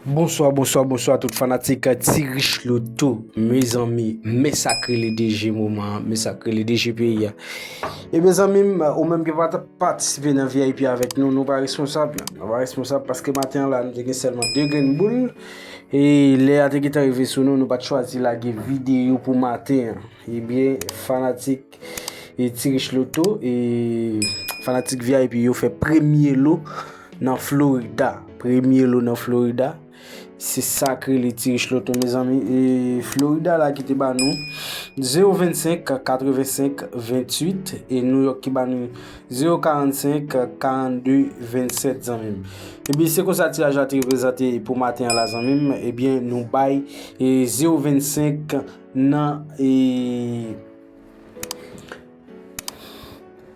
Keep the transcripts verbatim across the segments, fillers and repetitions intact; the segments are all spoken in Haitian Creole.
Bonswa, bonswa, bonswa tout fanatik Ti Rich Loto. Mezanmi, men sa k rele D J moman an, men sa k rele D J peyi a. E mezanmi m, ou menm ki pa t patisipe nan V I P avèk nou, nou pa responsab. Nou pa responsab paske maten an la, nou te gen sèlman de grenn boul. E lè a te gentan rive sou nou, nou pa t chwazi lage videyo pou maten an. Ebyen, fanatik e Ti Rich Loto e fanatik V I P yo fè premye lo nan Florida. Premye lo nan Florida. Se sa k rele Ti Rich Loto, mezanmi. E Florida la ki te ba nou zewo vennsenk katrevensenk venntuit e New York ki ba nou zewo karannsenk karannde vennsèt, zanmi m. Ebyen, se konsa tiraj la te reprezante pou maten an la, zanmi m. Ebyen, nou bay e zewo vennsenk nan e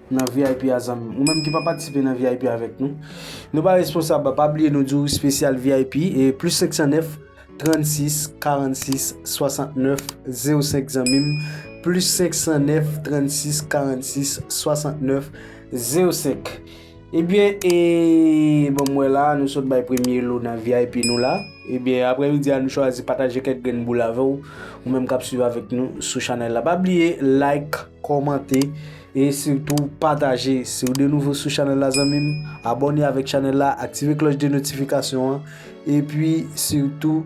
nan V I P a, zanmi m. Ou menm ki pa patisipe nan V I P avèk nou, nou pa responsab. Pa bliye nou di w espesyal V I P e plis senk san nèf trannsis karannsis swasantnèf zewo senk, zanmi m. Plis senk san nèf trannsis karannsis swasantnèf zewo senk. Ebyen, e bon, m wè la, nou sot bay premye lo nan V I P nou la. Ebyen, aprè midi a, nou chwazi pataje kèk grenn boul avè w. Ou menm k ap swiv avèk nou sou chanèl la. Pa bliye like, kòmante e sitou pataje. Si w de nouvo sou chanèl la, zanmi m, abòne avèk chanèl la, aktive klòch de notifikasyon an, epi sitou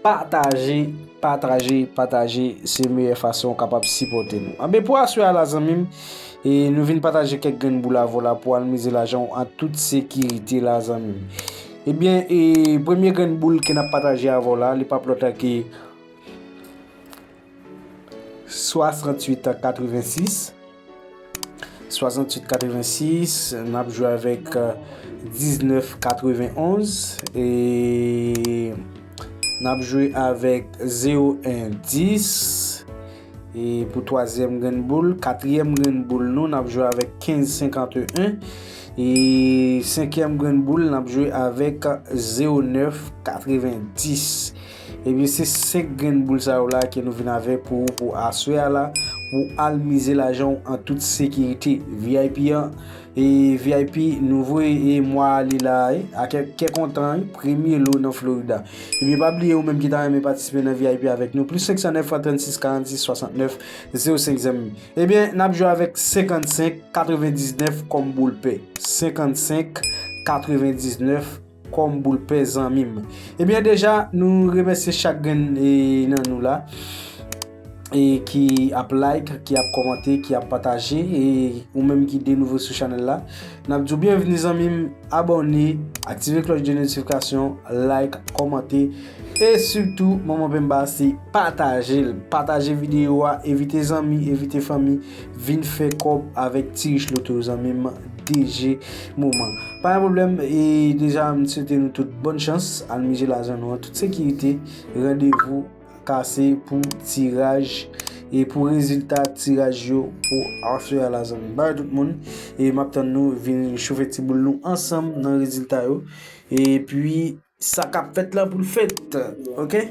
pataje, pataje, pataje. Se meyè fason w kapab sipòte nou. Anben, pou aswè a la, zanmi m, e nou vin pataje kèk grenn boul avè w la pou w al mize lajan w an tout sekirite la, zanmi m. Ebyen, e premye grenn boul ke n ap pataje avè w la, li p ap lòt ke swasanntuit katrevensis. Swasanntuit katrevensis, n ap jwe avèk diznèf katrevenonz e n ap jwe avèk zewo en dis. E pou twazyèm grenn boul, katriyèm grenn boul nou, n ap jwe avèk kenz senkanteyen. E senkyèm grenn boul, n ap jwe avèk zewo nèf katrevendis. Ebyen, se senk grenn boul sa yo la ke nou vin avè pou ou pou aswè a la, pou al mize lajan w an tout sekirite. V I P an, e V I P, nou voye e mwa ale la, e, a kè, kè kontan, e, premye lo nan Florida. Ebyen, pa bliye ou menm ki ta renmen patisipe nan V I P avèk nou, plis senk san nèf trannsis karannsis swasantnèf zewo senk, zanmi. Ebyen, n ap jwe avèk senkannsenk katrevendiznèf kòm boul pè. Senkannsenk katrevendiznèf kòm boul pè, zanmi m. Ebyen, deja, nou remèsye chak grenn e, nan nou la e ki ap like, ki ap kòmante, ki ap pataje, e ou menm ki de nouvo sou chanèl la, n ap di w byenvni, zanmi m. Abòne, aktive klòch de notifikasyon, like, kòmante, e sitou, manman penba, se pataje l. Pataje videyo a, envite zanmi, envite fanmi, vin fè kòb avèk Ti Rich Loto, zanmi m, D J moman. Pa gen pwoblèm, e deja, m swete nou tout bòn chans, al mize lajan nou an tout sekirite, randevou kase pou tiraj e pou rezilta tiraj yo pou aswè a la, zanmi. Bay tout moun, e m ap tann nou vin chofè ti boul nou ansanm nan rezilta yo. Epi, sa k ap fèt la pou l fèt, oke?